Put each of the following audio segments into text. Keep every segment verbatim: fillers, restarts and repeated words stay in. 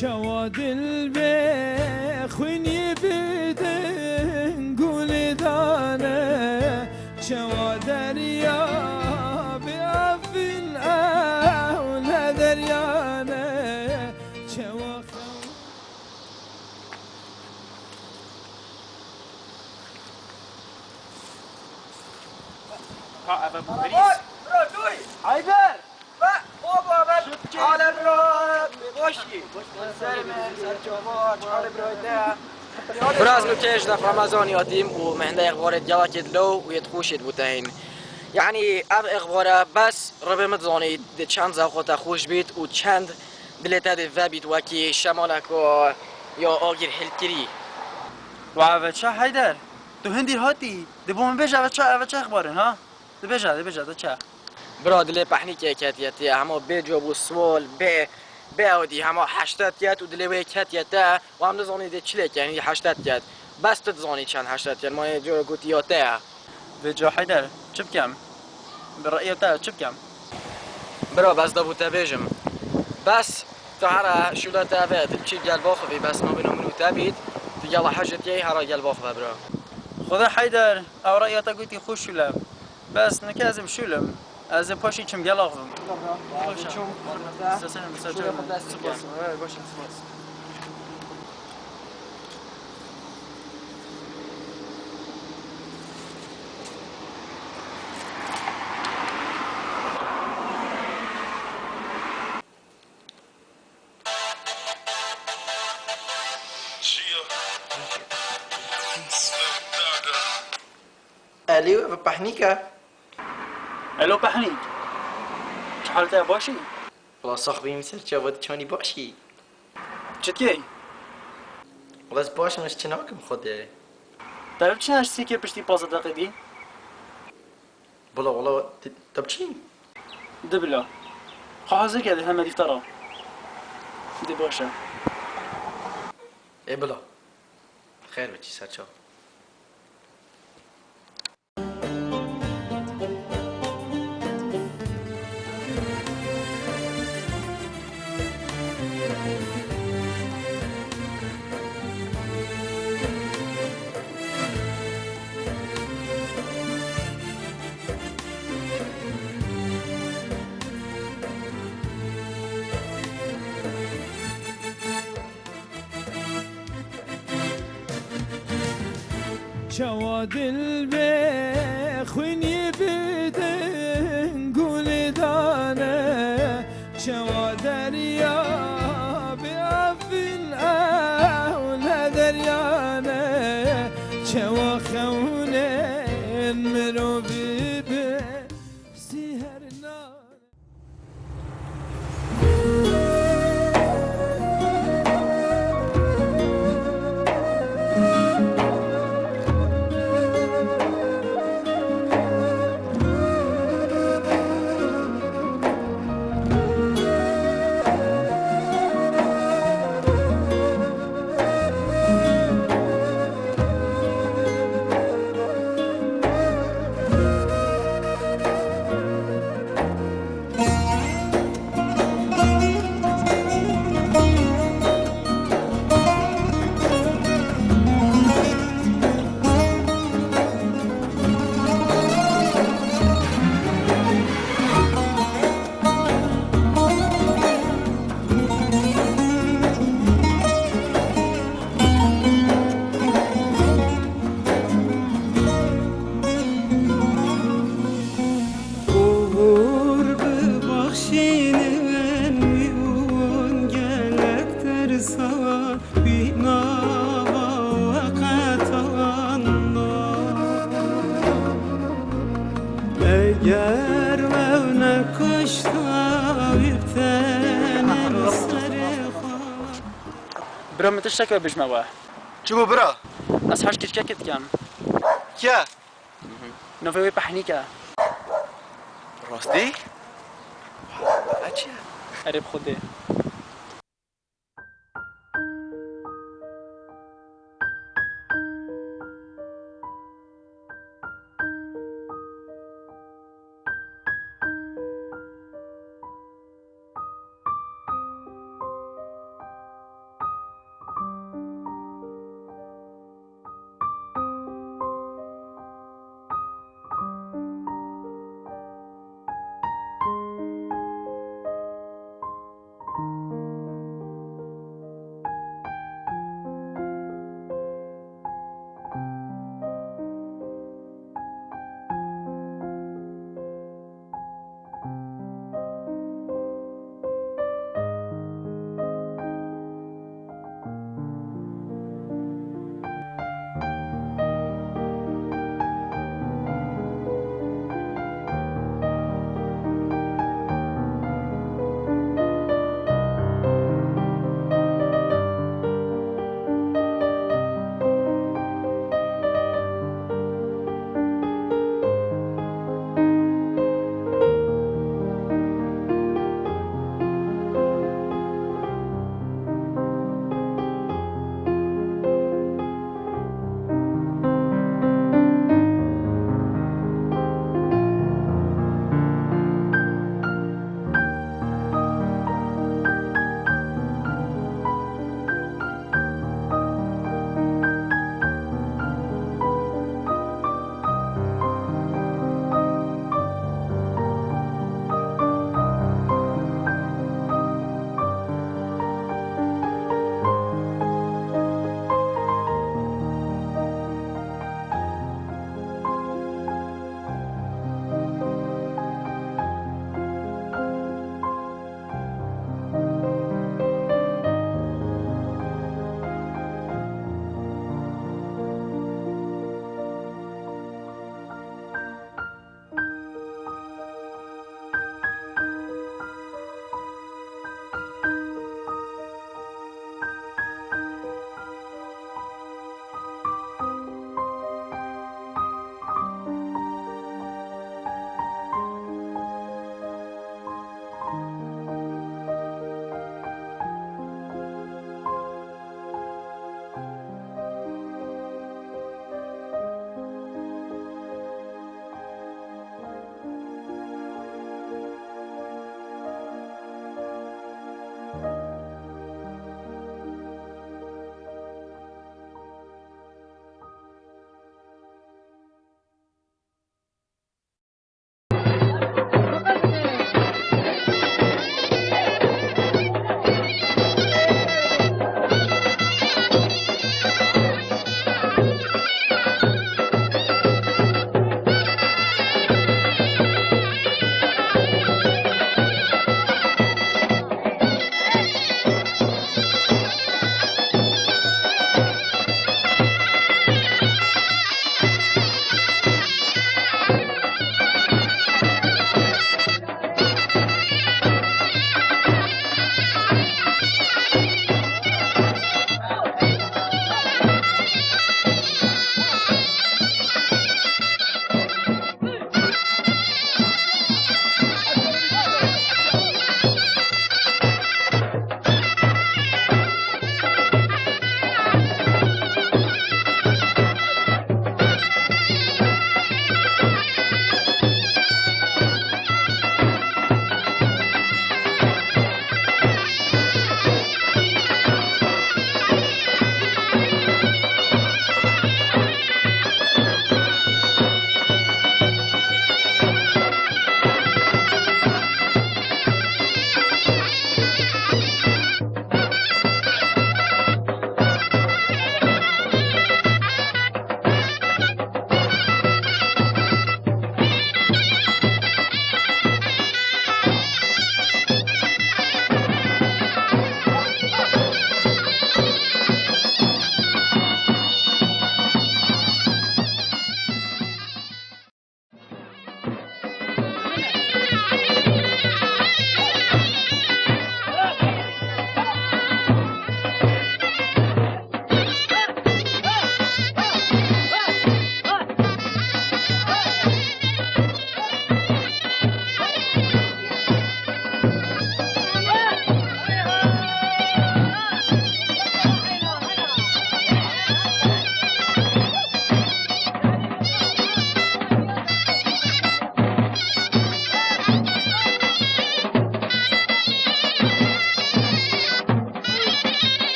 Çawa dil bê xwînî bidin gulî dane, çawa derya bi afin ew ne derya ne, çawa xew- Ha, eve bu Heyder! Ve o baba, alem ra, boşî. Ser me, ser çava, çare birayte. Biraz nû kêş de Ramazan yatîm û mehende exbarê gelekê dilo û yê xweşê bûteyîn. Yani ev exbara bes Rebê min zanî di çend zexota xweş bît û çend dilê te dê vebît wekî şemaleko ya agir hilkirî. Wa eve çi Heyder? Tu hindî hatî. Di bo min bêje eve çi, eve çi exbar in ha? Dibêje, dibêje, de çi? Bira dilê pehnîkê ketiye tiye, hema bê cob û swal, bê, bê ew dî, hema heştet yet û dilê wê ketiye te, û em nizanî dê çi lê ken, yî heştet yet. Bes tu dizanî çend heştet yet, ma yê cora gotî ya te ye. Vêca Heyder, çi bikem? Bi re'ya te çi bikem? Bira, bes da bû te bêjim. Bes tu here şûla te ve, tu çî gel baxivî, bes nabêna min û te bît, tu gela hejê tiyê here gel baxive bira. Xuda Heyder, ew re'ya te gotî xweş şûle. Bes nike ez ê bişûlim. Ez ê paşî çim gel axivim. Baş e. Sesene, sesene. Spas. Evet, baş e, spas. Elî, ev pehnîk e. Elo pehnîk. Çi hal te, baş î? Wela sax bî, min ser çava diçanî, baş î. Çi dikey? Wela ez baş im, ez çi nakim xwedê. Te biçîne ji sîkê piştî pazdeh deqê dî? Bila, wela, te, te biçî? Di bila. Xwe hazir ke, dê heme dîftara. Dê baş e. Ê bila. Xêr biçî ser çav. Çawa dil bê xwînî bidin gulî dane, çawa derya bi afin ew ne derya ne, çawa xewnên mirovî bi sîher nane. Oxir bibexşînin wî û wan gelek tirsan wî nava weqetan da. Eger wew nekuşta wî bi tenê li serê xwe. Bira, min tiştek ve bijme we. Çi bû bira? Ez hej keçikekê dikem. Kî ye? Navê wê Pehnîk e. Rastî? Eçi? Erê bi Xwedê.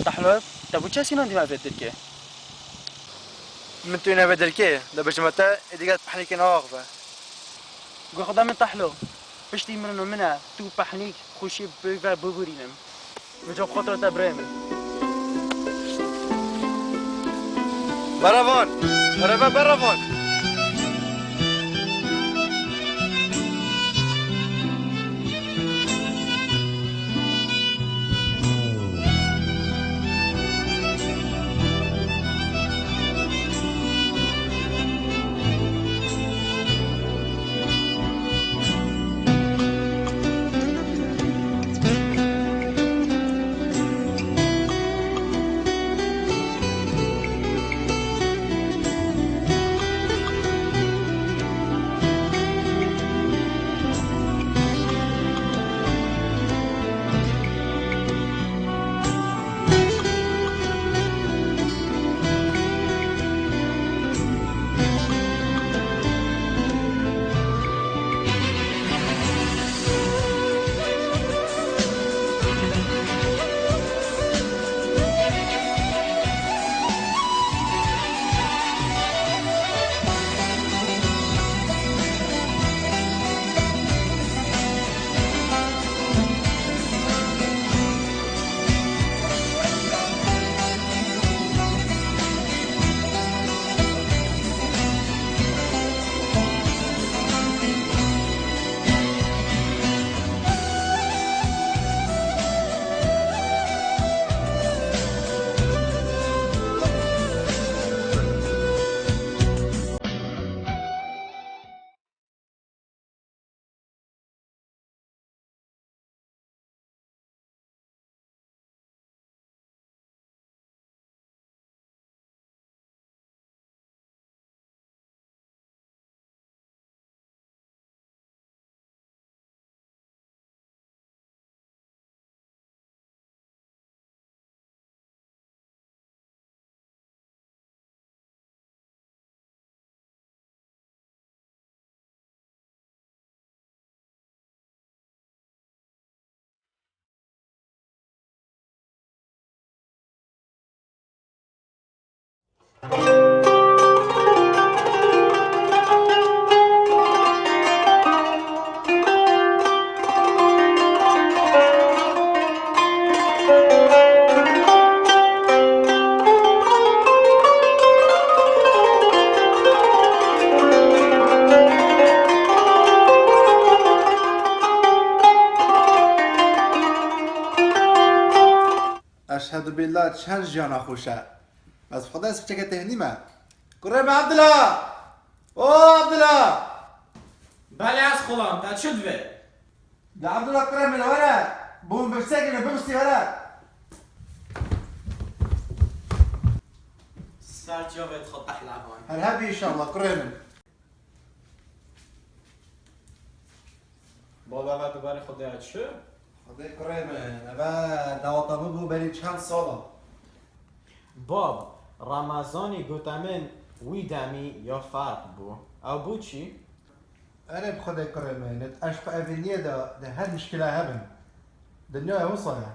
Tehlo, te bo çi sînan dîna vê dirkê? Min tu îna vê dirkê, de bijime te, êdî gel pehlîkê naxve. Gu xuda min Tehlo, piştî mirino min e, tu pehlîk xweşî bi pêk ve bibûrînim. Min cem xatir te birê min. Beravan! Beravan, beravan! Eşhedü billah, çend jiyana xweş e. Ez xwedê ez piçeke tehnî me. Kurê me Abdullah! O Abdullah! Belê ez xulam, te çi divê? De Abdullah kurê min were, bûn birsegine bibistî were. Ser çavê xwe tehlevay. Her hebî inşallah kurê min. Baba ve tu berê Xwedê çi? Xwedê kurê min, eve daweta min bû berî çend sala. Bab, Remezanî gote min wî demî ya ferq bû. Ew bû çi? Erê bi Xwedê kurê min, di eşq û evîniyê de, de her mişkile hebin. Dinya ew wisa ye.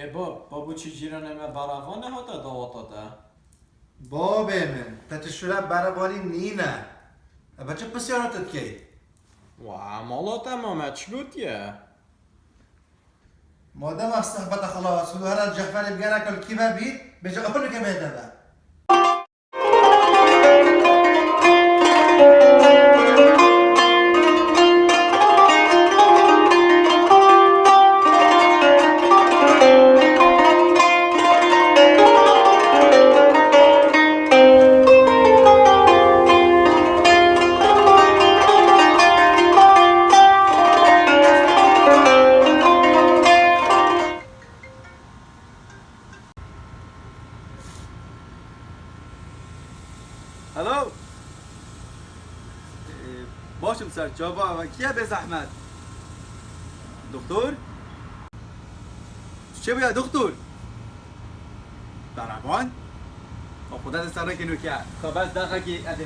Ê bab, babo çi cîranê me Baravan nehate daweta te? Babê min, te tu şûre Baravanî nîne. Ebe çi pisyara tu dikey? Wa, mala te mame çi gotiye? Madem ev sohbeta xilas bû, here Ceferê bigere ku li kî ve bî, bêje ew nike bê te ve. Hello. Ee, başım ser çava ve kiye be zahmet? Doktor? Çi bûye doktor? Beravan? O Xuda de serrekê nûke. Xwe bes daxekî edê.